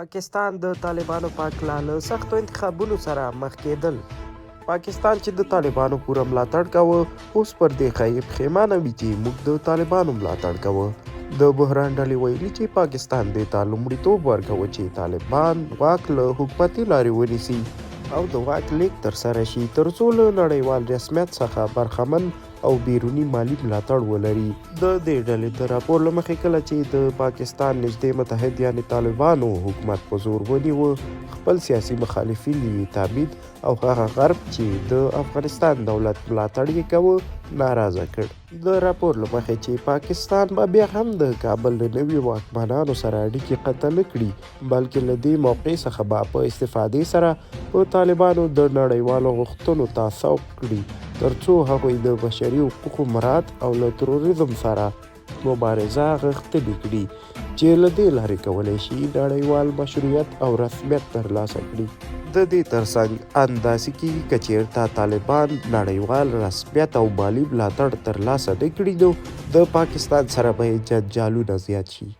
پاکستان د طالبانو په هکله له سختو انتخابونو سره مخ کېدل. پاکستان چې د طالبانو پوره ملاتړ کاوه، اوس پر دې ښايي پښېمانه وي چې موږ د طالبانو ملاتړ کاوه. د بحران ډلې ویلي چې پاکستان دې ته لومړیتوب ورکاوه چې طالبان واک له حکومتي لارې ونیسي او د واک لېږد ترسره شي ترڅو له نړیوال رسمیت څخه برخمن او بیروني مالي ملاتړ ولري. د دې ډلې د راپور له مخې کله چې د پاکستان نږدې متحد یعنې طالبانو حکومت په زور ونیوه، خپل سیاسي مخالفین یې تابید او هغه غرب چې د افغانستان دولت ملاتړ یې کاوه ناراضه کړ. د راپور له مخې چې پاکستان به بیا هم د کابل له نویو واکمنانو سره اړیکې قطع نه کړي، بلکې له دې موقع څخه به په استفادې سره په طالبانو د نړیوالو غوښتنو ته سوق کړي ترڅو هغوی د بشري حقوقو مراعت او له تروریزم سره مبارزه غښتلې کړي چې له دې لارې کولی شي نړیوال مشروعیت او رسمیت ترلاسه کړي. د دې ترڅنګ ان داسې کېږي که چېرته طالبان نړیوال رسمیت او مالي ملاتړ ترلاسه نه کړي نو د پاکستان سره به یې جنجالونه زیات شي.